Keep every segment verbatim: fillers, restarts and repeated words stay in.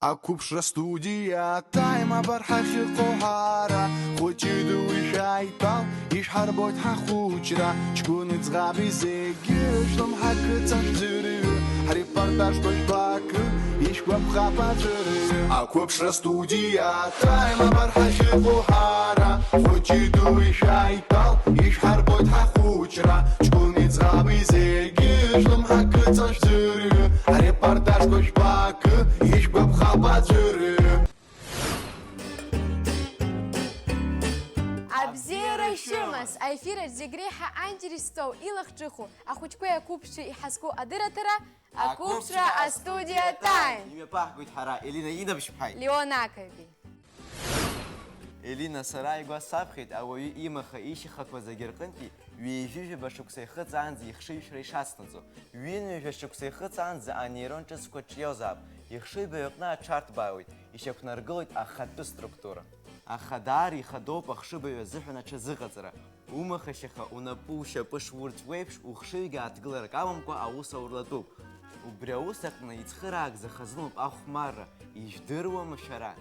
Ақәыԥшра студиа Time абар ҳахьыҟоу ҳара, хәыҷи дуи шәааидтәал, ишәҳарбоит ҳахәыҷра, ҷкәыни ӡӷаби зегьы шәлымҳа кыҵа шәӡырҩы, ҳрепортажқәа жәбакы, ишәгәаԥхап аӡәырҩы. Ақәыԥшра студиа Time абар ҳахьыҟоу ҳара, хәыҷи дуи шәааидтәал, ишәҳарбоит ҳахәыҷра, ҷкәыни ӡӷаби зегьы шәлымҳа кыҵа шәӡырҩы, ҳрепортажқәа жәбакы, ишәгәаԥхап аӡәырҩы. Абзиара шәымаз, аефир аҿы зегь реиҳа аинтересоу, илахҿыху, ахәыҷқәеи ақәыԥшцәеи иҳазку адырраҭара, Ақәыԥшра астудиа Time. Имҩаԥаҳгоит ҳара, Елина Инабшьԥҳаи Леон Ақаби. Елина, сара игәа саԥхьеит ауаҩы имаха ишьхақәа зегьы рҟынтәи ҩажәижәаба шықәса ихыҵаанӡа ихшыҩшәра ишацнаҵо. Ҩынҩажәа шықәса ихыҵаанӡа анейрон ҿыцқәа ҿиозаап, ихшыҩбаҩ аҟны аҽарҭбаауеит, ишьақәнаргылоит ахатәы структура. Аха даара ихадоуп ахшыбаҩ азыҳәан аҽазыҟаҵара. Умаха шьаха унапы ушьапы шурӡ уеиԥш, ухшыҩгьы ааҭгыларак амамкәа аус аурлатәуп. Убри аус аҟны ицхыраагӡа хазыноуп ахәмарра, ижәдыруама шәара?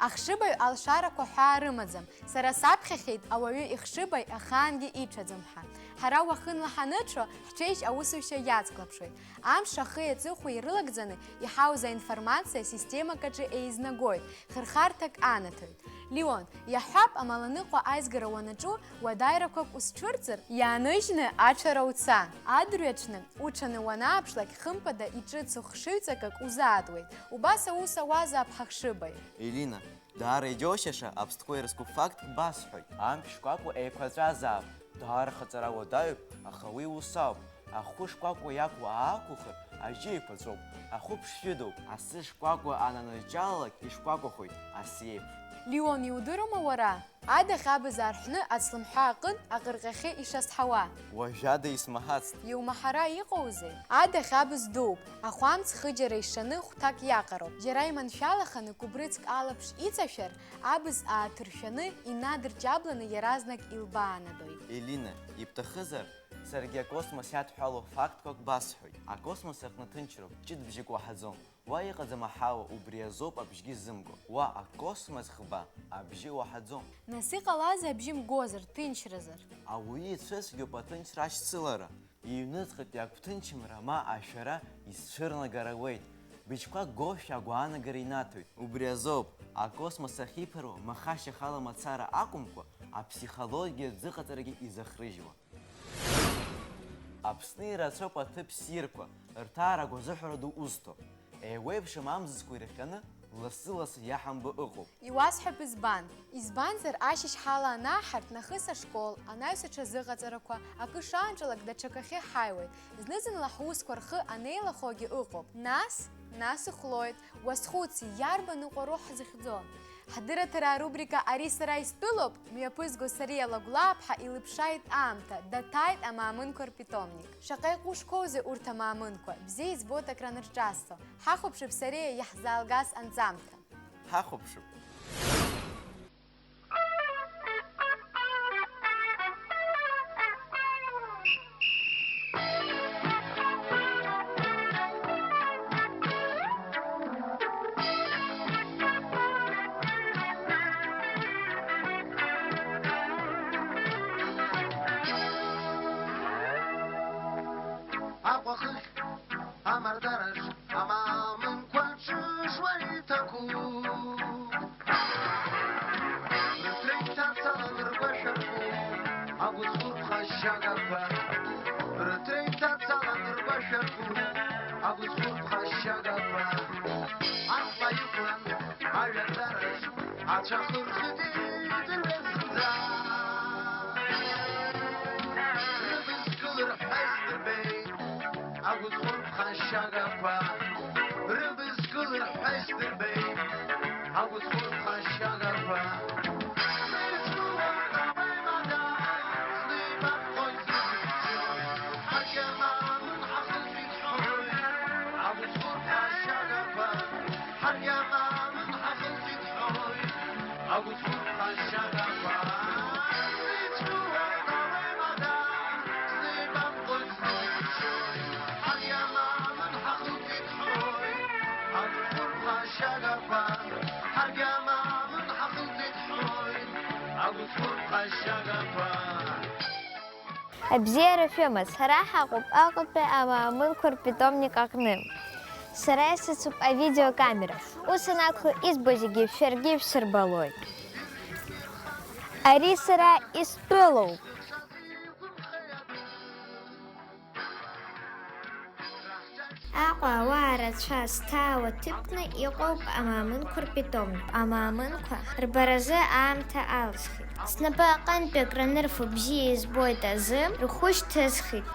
Ахшыбаҩ алшарақәа ҳәаа рымаӡам. Сара саԥхьахьеит ауаҩы ихшыбаҩ ахаангьы иҽаӡам ҳәа. Ҳара уахынла ҳаныҽо, ҳҽеишь аусушьа иацклаԥшуеит. Амш ахи аҵыхәеи ирылагӡаны иҳауз аинформациа системак аҿы еизнагоит, хырхарҭак анаҭоит. Леон, иаҳҳәап, амаланыҟәа аизгара уанаҿу, уадаҩрақәак узцәырҵыр, иааныжьны аҽара уца. Адырҩаҽны, уҽаны уанааԥшлак, хымԥада иҿыцу хшыҩҵакык узаатуеит. Убас аус ауазаап ҳахшыбаҩ. Елина, даара иџьоушьаша аԥстәқәа ирызку фактк басҳәоит. Амшә шкәакәа еиқәаҵәазаап. Даара хаҵара уадаҩуп, аха уи ус ауп. Ахәы шкәакәа иақәу аақәухыр, ажьы еиқәаҵәоуп. Ахәы ԥшшәыдоуп. Асы шкәакәа ананыҷҷалалак ишкәакәахоит, асы еиԥш. Леон, иудыруама уара? Адахь абз аарҳәны ацлымҳәа аҟынтә аҟырҟьахьы ишазҳауа. Уажәада исмаҳацт. Иумаҳара иҟоузеи? Адахь абз дууп, ахәамц хыџьара ишаны хәҭак иаҟароуп. Џьара иманшәалаханы кәыбрыцк алаԥш иҵашәар, абз ааҭыршәаны, инадырҷабланы иаразнак илбаанадоит. Елина, ибҭахызар, саргьы акосмос иадҳәалоу фактқәак басҳәоит. Акосмос аҟны ҭынчроуп, ҷыдбжьык уаҳаӡом. Уа иҟаӡам аҳауа, убри азоуп абжьгьы зымго. Уа акосмос ӷба, абжьы уаҳаӡом. Нас иҟалазеи абжьы мгозар, ҭынчразар? Ауаҩы ицәыцәгьоуп аҭынчра ашьцылара. Иҩныҵҟатәи агәҭынчымра ма ашәара изцәырнагар ауеит. Быжьқәак гошәа агәаанагара инаҭоит. Убри азоуп, акосмос ахьиԥыруа маха-шьахала мацара акәымкәа, аԥсихологиатә зыҟаҵарагьы изахрыжьуа. Аԥсны ирацәоуп аҭыԥ ссирқәа, рҭаара агәазыҳәара ду узҭо. Еиуеиԥшым амзызқәа ирҟьаны, лассы-лассы иаҳамбо ыҟоуп. Иуасҳәап избан. Избанзар, ашьыжь ҳала анааҳарт, нахыс ашкол, анаҩс аҽазыҟаҵарақәа, акы шаанҿалак даҽакахьы ҳаиуеит. Зны-зынла ҳусқәа рхы анеилахогьы ыҟоуп. Нас, нас ихәлоит. Уазхәыци, иарбан ыҟоу роуҳа зыхьӡо? Ҳдырраҭара арубрика Ари сара истәылоуп, мҩаԥызго Сариа Лагәлааԥҳа илыԥшааит аамҭа, даҭааит амаамынқәа рпитомник. Шаҟа иҟәышқәоузеи урҭ амаамынқәа, бзиа избоит акранырҿасҵо. Ҳахәаԥшып Сариа иаҳзаалгаз анҵамҭа. Ҳахәаԥшып. Аҟәа хыхь амардараҿ амаамынқәа ҿыжуа иҭакуп. Рыҭра иҭацалан ргәашәарқәоуп агәыцхәырԥха ашьагақәа. Рыҭра иҭацалан ргәашәарқәоуп агәыцхәырԥха ашьагақәа. Аҵла иқәлан аҩаӡараҿ ацәа хырхит идырҩа зынӡа. Рыбз кылырҳәҳәа исдырбеит агәыцхәырԥха ашьагақәа. Рыбз кылырҳәҳәа исдырбеит агәыцхәырԥха ашьагақәа. Сыцәгылоит ауеимада, сны ибархоит зегьы. Ҳаргьы амаамын ҳахылҵит ҳҳәоит агәыцхәырԥха ашьагақәа. Ҳаргьы амаамын ҳахылҵит ҳҳәоит агәыцхәырԥха ашьагақәа. Сыцәгылоит ауеимада, сны ибархоит зегьы. Ҳаргьы амаамын ҳахылҵит ҳҳәоит агәыцхәырԥха ашьагақәа. Абзиара шәымаз, ҳара ҳаҟоуп Аҟәатәи амаамынқәа рпитомник аҟны. Сара исыцуп авидеокамера. Ус анакәха, избо зегьы шәаргьы ишәсырбалоит. Ари сара истәылоуп. Аҟәа ауаа рацәа зҭаау аҭыԥны иҟоуп амаамынқәа рпитомник. Амаамынқәа рбаразы аамҭа алсхит. Снапы аҟынтәи акранырфо бзиа избоит азы, рхәы шьҭысхит.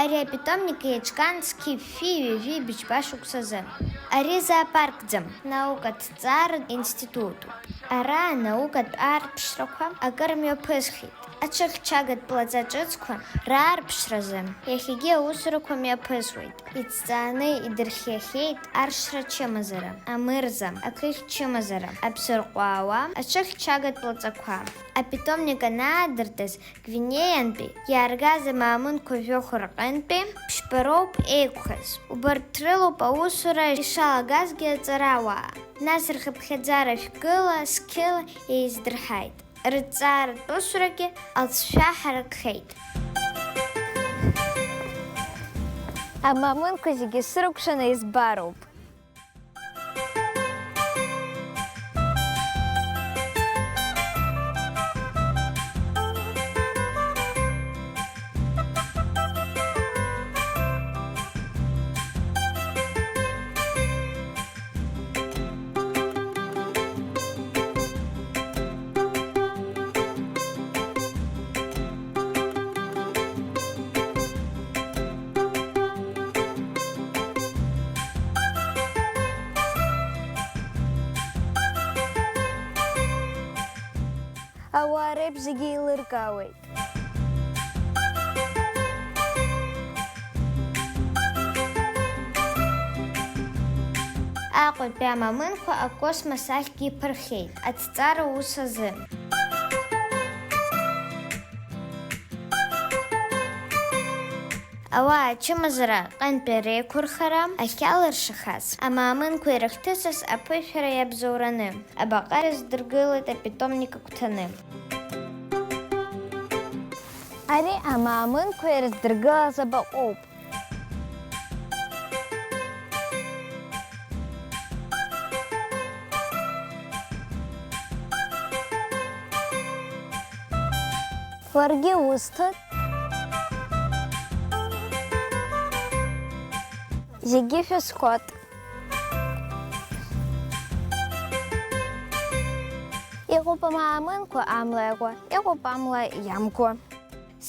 Ари апитомник еиҿкаан зқьи жәшәи ҩажәи быжьба шықәсазы. Ари зоопаркӡам, наукатә ҭҵааратә институтуп. Ара анаукатә аарԥшрақәа акыр мҩаԥысхит. Аҽыхьчагатә плаҵа ҿыцқәа раарԥшразы иахьагьы аусурақәа мҩаԥысуеит. Иҭҵааны идырхиахьеит аршра чымазара, амырза, ақыхь чымазара, аԥсырҟәаауа аҽыхьчагатә плаҵақәа. Апитомник анаадыртыз, Гвинеантәи иааргаз амаамынқәа жәохә рҟынтәи ԥшьба роуп еиқәхаз. Убарҭ рылоуп аусура ишалагазгьы аҵарауаа. Нас рхыԥхьаӡара шәкыла, зқьыла еиздырҳаит. Рыҭҵааратә усурагьы алҵшәа ҳаракхеит. Амаамынқәа зегьы сыркәшаны избароуп. Ауаа реиԥш зегьы еилыркаауеит. Аҟәатәи амаамынқәа акосмос ахьгьы иԥырхьеит, аҭҵаара ус азы. Ауаа ачымазара аҟынтәи реиқәырхара ахьалыршахаз, амаамынқәа ирыхҭысыз аԥышәара иабзоураны, абаҟа ирыздыргылеит апитомник агәҭаны. Ари амаамынқәа ирыздыргылаз абаҟоуп. Уаргьы усҭоит. Зегьы шәысхәот. Иҟоуп амаамынқәа амла иакуа, иҟоуп амла иамкуа.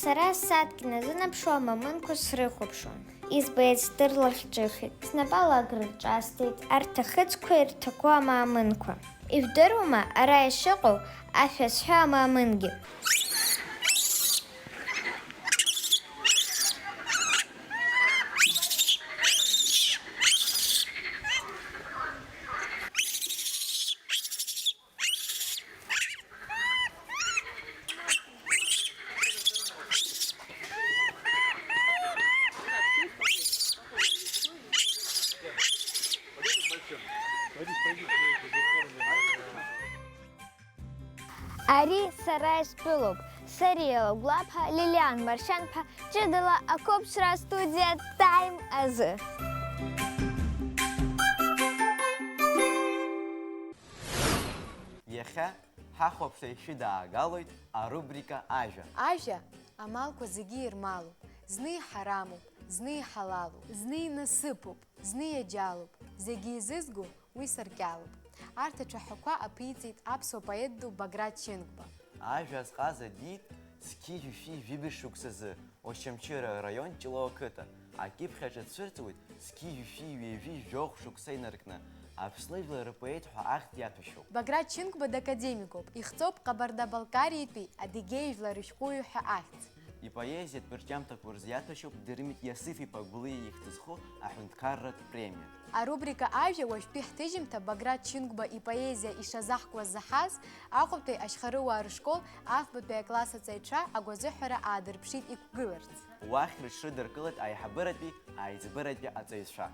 Сара ссааҭк иназынаԥшуа амаамынқәа срыхәаԥшуан. Избеит, сдырлахь ҿыхеит. Снапала акрырҿасҵеит арҭ ахыцқәа ирҭақәоу амаамынқәа. Ижәдыруама ара ишыҟоу ашәа зҳәо амаамынгьы? Ари сара истәылоуп, Сариа Лагәлаԥа, Лилиан Маршьанԥа, ҷыдала ақәыԥшра астудиа Time азы. Иахьа ҳахәаԥшра ишәыдаагалоит арубрика Ажәа. Ажәа амалқәа зегьы ирмалуп, зны иҳарамуп, зны иҳалалуп, зны инасыԥуп, зны иаџьалуп, зегьы изызго уи саркьалуп. Арҭ ацәаҳәақәа аԥиҵеит аԥсуа поет ду Баграт Шьынқәба. Ажәа азҟаза диит зқьи жәшәи жәибжь шықәсазы Очамчыра араион Ҷлоу ақыҭа. Акьыԥхь аҿы дцәырҵуеит зқьи жәшәи ҩажәи жәохә шықәса инаркны, Аԥсны жәлар рпоет ҳәа ахьӡ иаҭәашьоуп. Баграт Шьынқәба дакадемикоуп, ихҵоуп Ҟабарда-Балкариатәи Адыгеи жәлар ишәҟәыҩҩы ҳәа ахьӡ. Ипоезиатә рҿиамҭақәа рзы иаҭәашьоуп Дырмит Иасыф-иԥа Гәлиа ихьӡ зху аҳәынҭқарратә премиа. Арубрика Ажәа уажәтәи ҳҭыжьымҭа Баграт Чынгәба ипоезиа ишазаҳкуаз заҳаз, Аҟәатәи ашьхарыуаа рышкол афбатәи акласс аҵаҩцәа агәазыҳәара аадырԥшит иқәгыларц. Уахь рыҽрыдыркылеит аиҳабыратәи аиҵбыратәи аҵаҩцәа.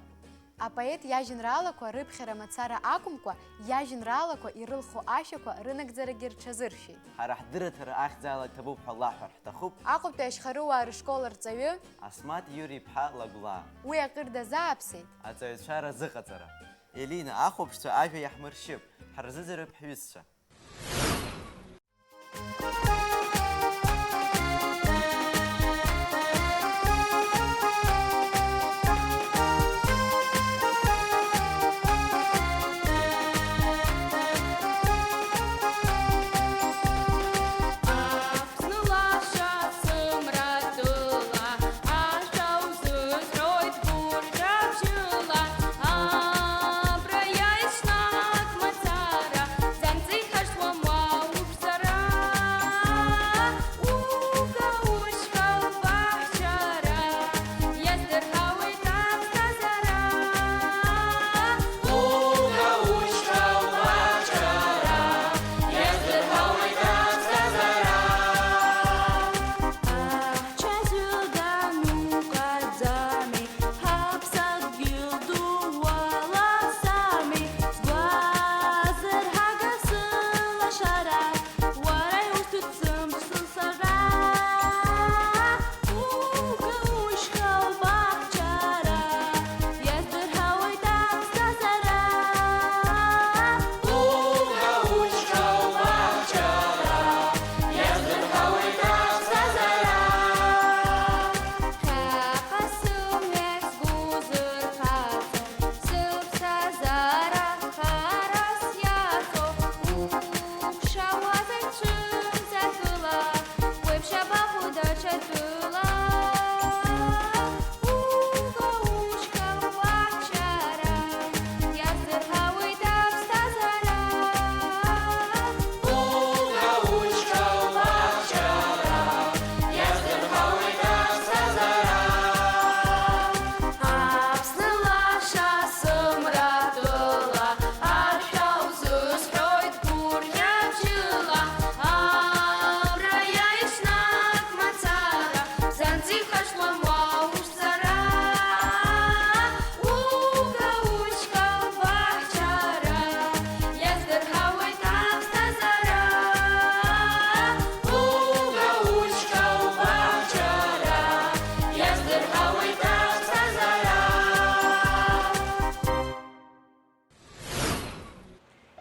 Апоет иажәеинраалақәа рыԥхьара мацара акәымкәа, иажәеинраалақәа ирылху ашәақәа рынагӡарагьы рҽазыршәеит. Ҳара ҳдырраҭара ахьӡала иҭабуп ҳәа лаҳәар ҳҭахуп. Аҟәатәи ашьхарыуаа рышкол арҵаҩы Асмаҭ Иури-иԥҳа Лагәлаа. Уи акыр дазааԥсеит. Аҵаҩцәа разыҟаҵара. Елина, ахәаԥшцәа ажәа иаҳмыршьып, ҳарзыӡырҩып ҳҩызцәа.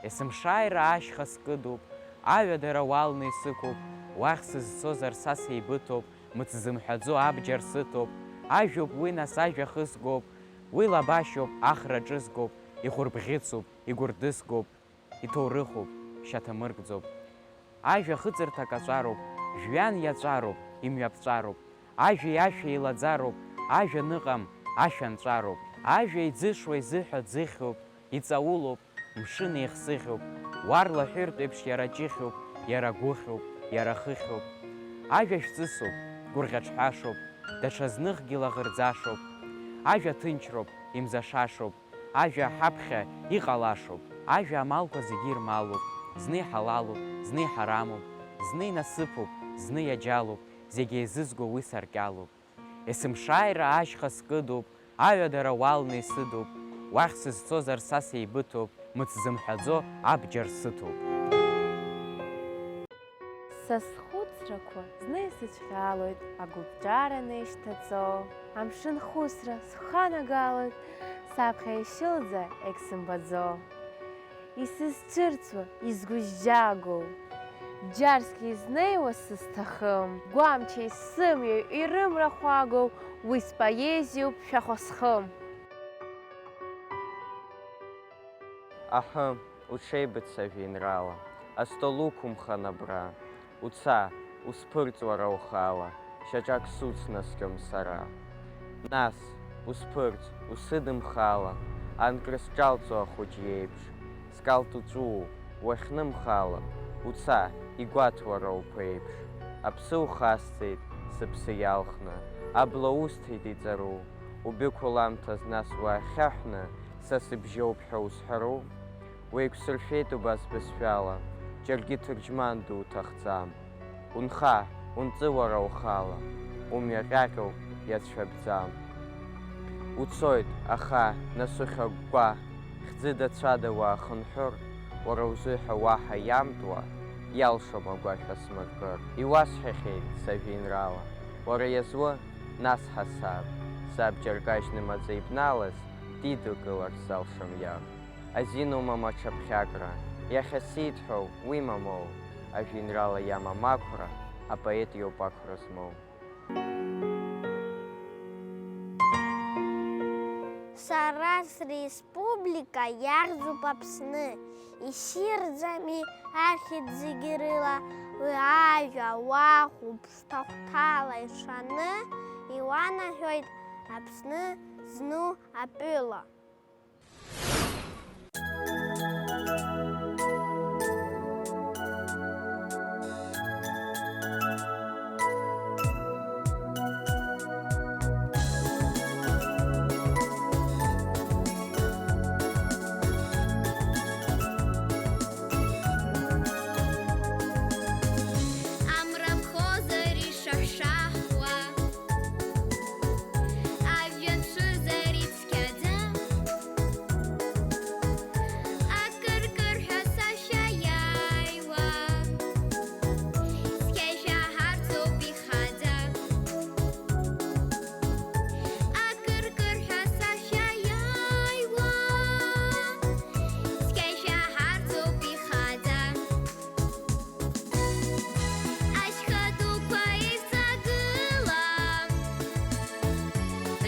Есымшааира ашьха скыдуп, аҩадара уалны исықәуп, уахь сызцозар са сеибыҭоуп, мыц зымҳәаӡо абџьар сыҭоуп, ажәоуп уи, нас ажәа хызгоуп, уи лабашьоуп, ахра ҿызгоуп, ихәырбӷьыцуп, игәырдысгоуп, иҭоурыхуп, шьаҭамыркӡоуп. Ажәа хыҵырҭак аҵәароуп, жәҩан иаҵәароуп, имҩаԥҵәароуп. Ажәеи ашәеи еилаӡароуп, ажәа ныҟам, ашәа нҵәароуп. Ажәа иӡышуа изыҳәа ӡыхьуп, иҵаулоуп, мшын еихсыӷьуп, уарла ҳәыртә еиԥш иара ҷыхьуп, иара гәыхьуп, иара хыхьуп. Ажәа шәҵысуп, гәырӷьаҽҳәашоуп, даҽа зныхгьы лаӷырӡашоуп. Ажәа ҭынчроуп, имзашашоуп, ажәа ҳаԥхьа иҟалашоуп, ажәа амалқәа зегьы ирмалуп, зны иҳалалуп, зны иҳарамуп, зны инасыԥуп, зны иаџьалуп, зегь еизызго уи саркьалуп. Есымшааира ашьха скыдуп, аҩадара уалны исыдуп, уахь сызцозар са сеибыҭоуп, мыц зымҳәаӡо абџьар сыҭоуп. Са схәыцрақәа зны исыцәҟьалоит агәыԥҵәараны ишьҭаҵо. Амшын хәыцра сханагалоит, саԥхьа ишьылӡа егьсымбаӡо. Исызцәырҵуа, изгәыжьжьагоу, џьарсгьы изнеиуа сызҭахым, гәамчи сымҩеи ирымра хәагоу, уи споезиоуп шәахәа схым. Аҳы, уҽеибыҭ сажәеинраала, астол уқәымхан абра. Уца, усԥырҵ уара ухала, шьаҿак суцнаскьом сара. Нас, усԥырҵ, усыдым хаала, анкрысҿалҵо ахәыҷ иеиԥш, скалҭ уҵәуо, уахьнымхала, уца, игәаҭ уара уԥеиԥш. Аԥсы ухасҵеит, сыԥсы иалхны, абла усҭеит иҵару, убықәламҭаз нас уаахьаҳәны, Са сыбжьоуп ҳәа узҳәару? Уеиқәсыршәеит убас бызшәала, џьаргьы ҭырџьман дуҭахӡам. Унха, унҵы уара ухала, умҩа ҟьаҟьоуп, иацәшәабӡам. Уцоит, аха, нас ухьагәгәа, хьӡыда-цәада уаахынҳәыр, уара узыҳәа уаҳа иамтуа, иалшом агәашә асмыркыр. Иуасҳәахьеит сажәеинраала, уара иазуы, нас ҳасаб, саб џьаркажьны маӡа ибналаз, дидукыларц залшом иаб. Азинума маҽаԥхьакра, иахьа сиҭ ҳәоу, уи мамоу, ажәеинраала иамам ақәра, апоет иоуп ақәра змоу. Сара среспублика иарӡуп Аԥсны, исирӡами ахьӡ зегьы рыла, уи ажәа уахәаԥш ҭахәҭала ишаны, иуанаҳәоит Аԥсны зну атәыла. Амра ԥхозар ишаҳәшаҳәуа, ажәҩан ԥшызар ицқьаӡа, акыркырҳәа сашьа иааиуа, цқьа ишәаҳарцоуп ихаӡа. Акыркырҳәа сашьа иааиуа, цқьа ишәаҳарцоуп ихаӡа. Ашьха дуқәа еивҵагыла,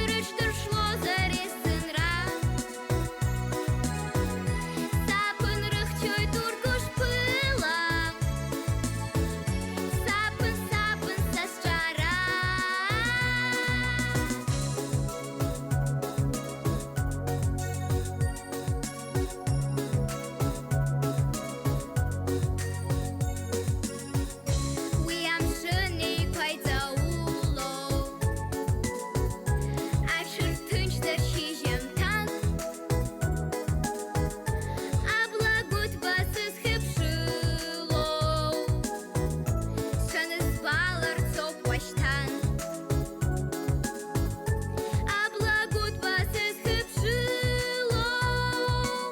рыҽдыршлозар есынра. Саԥын рыхьчоит урҭ гәышԥыла, саԥын, саԥын са сҿара. Уи амшын еиқәа иҵаулоу, аҽырҭынчӡа шьыжьымҭан, абла гәыҭба сызхьыԥшылоу, сҽанызбаларц ауп уашьҭан. Абла гәыҭба сызхьыԥшылоу,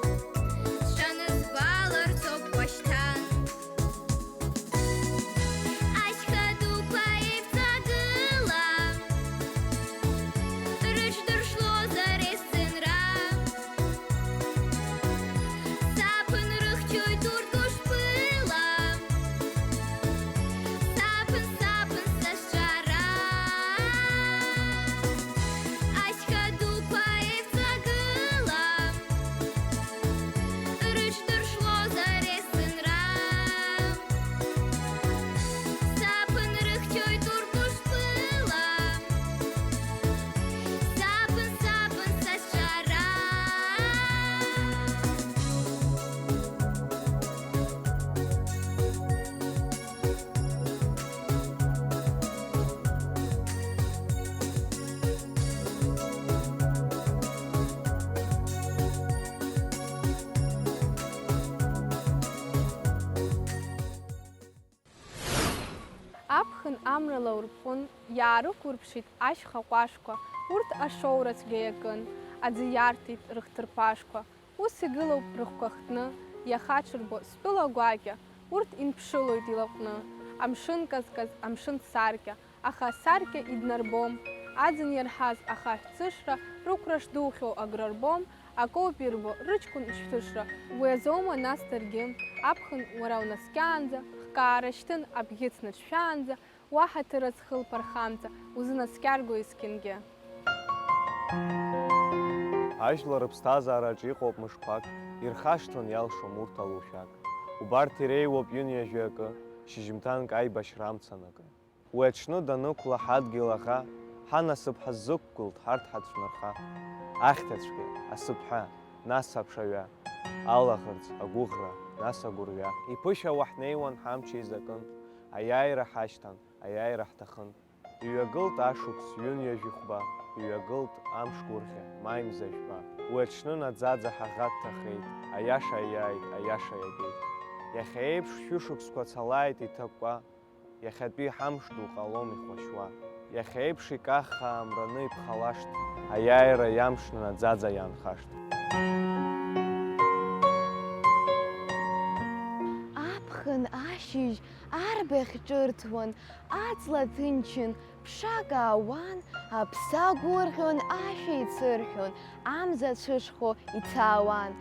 сҽанызбаларц ауп уашьҭан. Ашьха дуқәа еивҵагыла, рыҽдыршлозар есынра. Саԥын рыхьчоит урҭ гәышԥыла, саԥын, саԥын са сҿара. Ашьха дуқәа еивҵагыла, рыҽдыршлозар есынра. Саԥын рыхьчоит урҭ гәышԥыла, саԥын, саԥын са сҿара. Аԥхын амра лаурԥҟәын, иаарықәырԥшит ашьха ҟәашқәа, урҭ ашоура цәгьа иакын, аӡы иарҭеит рыхҭырԥашқәа. Ус игылоуп рыхқәа хтны, иахаҽырбо стәыла гәакьа, урҭ инԥшылоит илаҟәны, амшын казказ, амшын саркьа, аха асаркьа иднарбом, аӡын иарҳаз ахаҳә ӡышра, рықәра шдухьоу агра рбом, акоуп ирбо, рыҷкәын шәҭышра. Уи азоума нас даргьы, аԥхын уара унаскьаанӡа, хкаара шьҭын абӷьыц наҿшәаанӡа, уа ҳаҭыр азхылԥа рхамҵа, узынаскьарго есқьынгьы. Ажәлар рыԥсҭазаараҿы иҟоуп мышқәак, ирхашҭуан иалшом урҭ алушәак. Убарҭ иреиуоуп ҩынҩажәи акы, шьыжьымҭанк аибашьра амца анакы. Уи аҽны данықәла ҳадгьыл аӷа, ҳанасыԥ ҳаззықәгылт ҳарҭ ҳацәнырха. Ахьҭацәгьа, асыԥҳа, нас аԥшаҩа, алаӷырӡ, агәыӷра, нас агәырҩа. Иԥышәауа ҳнеиуан ҳамч еизакын, аиааира ҳашьҭан, аиааира ҳҭахын. Иҩагылт ашықәс ҩынҩажәи хәба, иҩагылт амш гәырӷьа, маи мза жәба. Уи аҽны наӡаӡа ҳаӷа дҭахеит, аиаша иааит, аиаша иагеит. Иахьа еиԥш шәышықәсқәа цалааит иҭакәкәа, иахьатәи ҳамш ду ҟалом ихәашьуа. Иахьа еиԥш икаххаа амраны иԥхалашт, аиааира иамшны наӡаӡа иаанхашт. Аԥхын ашьыжь арбаӷь ҿырҭуан, аҵла ҭынчын, ԥшак аауан, аԥса гәырӷьон, ашәа еицырҳәон, амза цәышхо иҭаауан.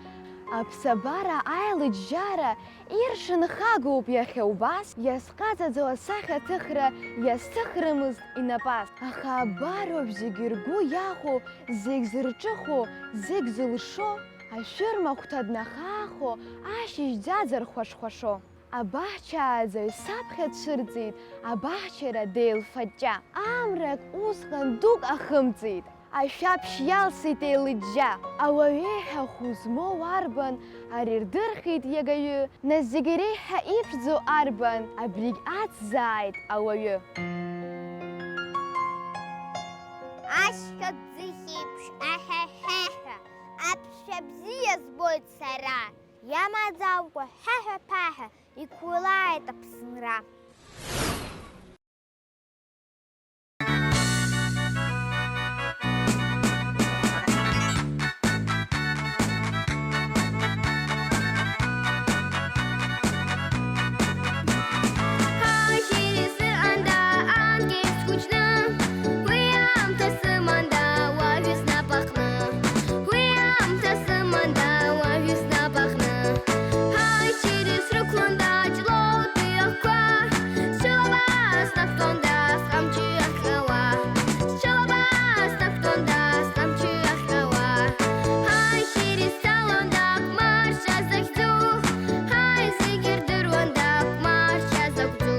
Аԥсабара аилыџьџьара иршанхагоуп иахьа убас, иазҟазаӡоу асахьаҭыхра иазҭыхрымызт инапас. Аха абароуп зегь ргәы иахәо, зегь зырҿыхо, зегь зылшо, ашәырмахәҭа днахаахо, ашьыжь ӡаӡа рхәашхәашо. Абаҳчааӡаҩ саԥхьа дцәырҵит, абаҳчара деилфаҷҷа. Амрак усҟан дук ахымҵит, ашәаԥшь иалсит еилыџьџьа. Ауаҩеиҳа хәы змоу арбан, ари рдырхит иагаҩы, нас зегь иреиҳа иԥшӡоу арбан, абригь ацзааит ауаҩы. Ашьха ӡыхь еиԥш аҳәаҳәаҳәа, аԥшәа бзиа збоит сара. Иамаӡамкәа ҳәаҳәа-ԥаҳәа иқәлааит Аԥсынра. Уи аамҭа сыманда уажәы снапаҟны. Уи аамҭа сыманда уажәы снапаҟны. Ҳаи, сири срықәлонда ҷлоутәи ахқәа. Сшылаба снақәтәонда сҟамчы ахҟьауа. Сшылаба снақәтәонда сҟамчы ахҟьауа. Ҳаи, сири сцалонда Кәмаршьа захьӡу. Ҳаи, зегьы рдыруанда Кәмаршьа закәӡу.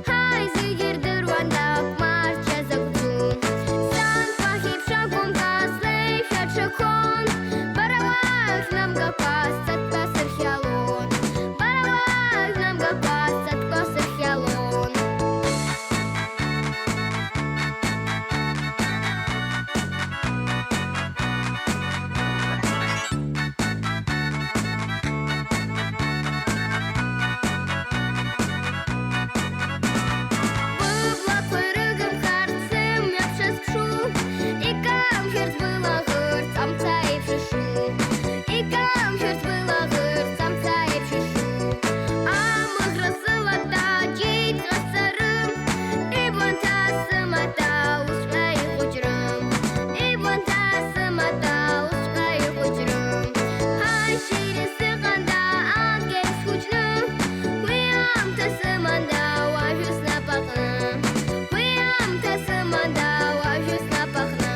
Ҳаи, зегьы рдыруанда Кәмаршьа закәӡу. Сан фахь еиԥш акәымкәа слеишәа ҽакон, бара уахь намгакәа сцатәқәа сырхиалон. Бара уахь намгакәа сцатәқәа сырхиалон. Быблақәа ирыгымхарц сымҩа ԥшасԥшу, икамшәарц былаӷырӡ амца еиԥш ишу, икамшәарц былаӷырӡ амца еиԥш ишу. Амыӷра сылада џьеит ҟасҵарым, ибанҭа сымада усҟа ихәыҷрым, ибанҭа сымада усҟа ихәыҷрым. Ҳаи, сири сыҟанда анкьа исхәыҷны, уи аамҭа сыманда уажәы снапаҟны, уи аамҭа сыманда уажәы снапаҟны.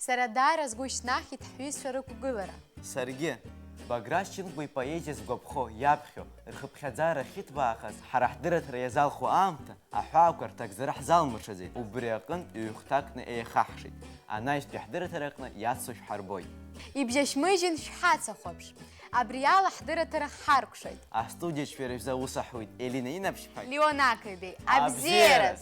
Сара даара сгәы шьҭнахит ҳҩызцәа рықәгылара. Саргьы. Баграт Шьынқәба ипоезиа згәаԥхо, иаԥхьо, рхыԥхьаӡара ахьыҭбаахаз, ҳара ҳдырраҭара иазалху аамҭа, аҳәаақәа рҭагӡара ҳзалмыршаӡеит. Убри аҟынтә ҩ-хәҭакны еихаҳшеит. Анаҩстәи ҳдырраҭараҟны иацу шәҳарбоит. Ибжьашьмыжьын шәҳацахәаԥш. Абри ала ҳдырраҭара ҳаркәшоит. Астудиаҿ шәара шәзы аус аҳуеит Елина Инаԥшьԥҳа. Леон Ақыҩбеи. Абзиараз! Абзиараз!